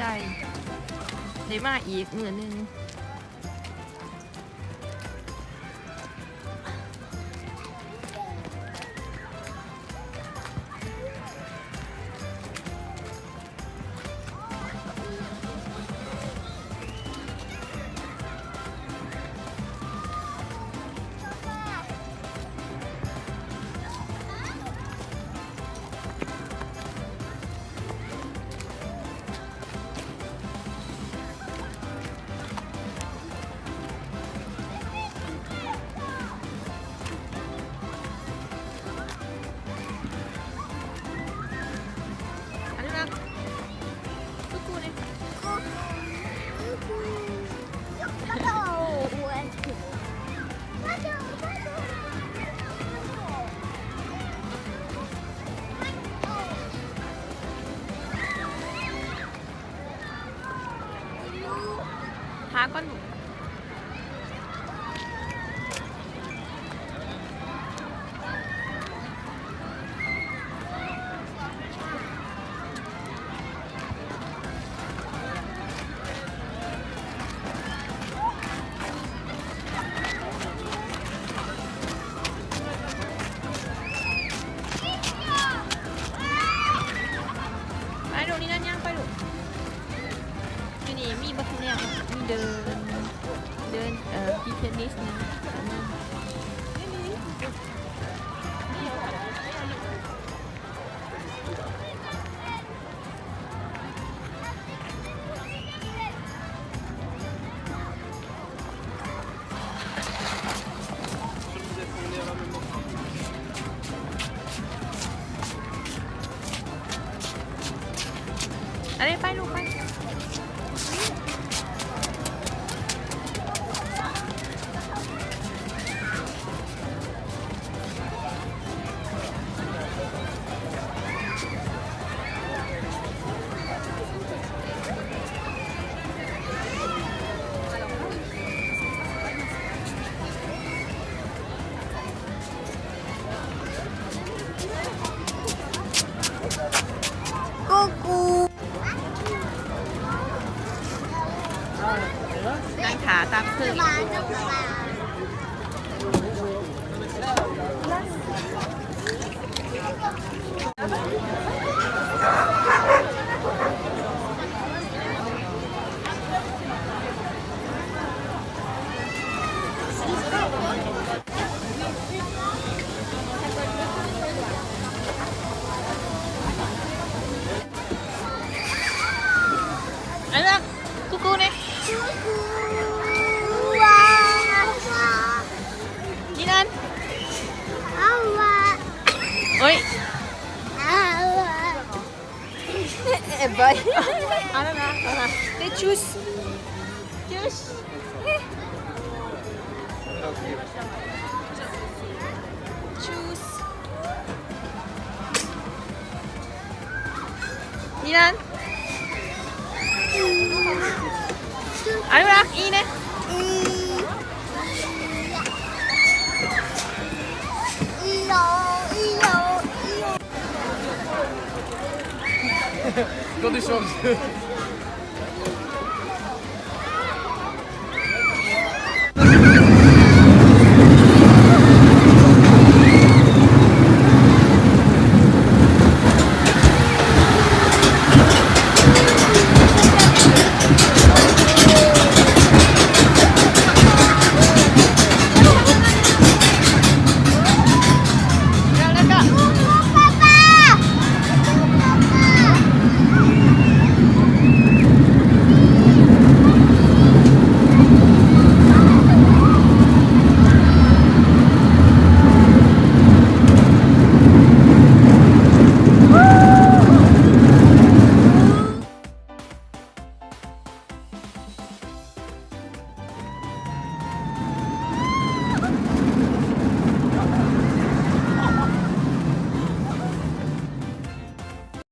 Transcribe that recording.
ໄດ້ມາອີກມື້ໜຶ່ງ. ຫາກ່ອນ. ໄປລູກ ນີ້ນັ້ນ ຍ່າງໄປລູກ. ຢູ່ນີ້ມີເບິດທຸກແນວເນາະ ມີເດີນ ເດີນ ເອີ ຕີເທນນິສນະ. ອັນນີ້ໄປລູກໄປ. ກູກູ ນັ່ງຖ້າຕັກເພີ່ມ. ອັນນັ້ນ ກູກູເນ ກູກູ ວາ ວາ ນີ້ນັ້ນ ອາວາ ໂອ້ຍ ອາວາ ເອ ເອ ບອຍ ເອົາແລ້ວນະ ເອົານະ ເດ ຈູສ ຈູສ. Juice. ນີ້ນັ້ນ ອະນຸລັກ ອີ່ແນ່ ອີ່ ອີ່ໂຍ ອີ່ໂຍ ອີ່ໂຍ. Quand tu changes.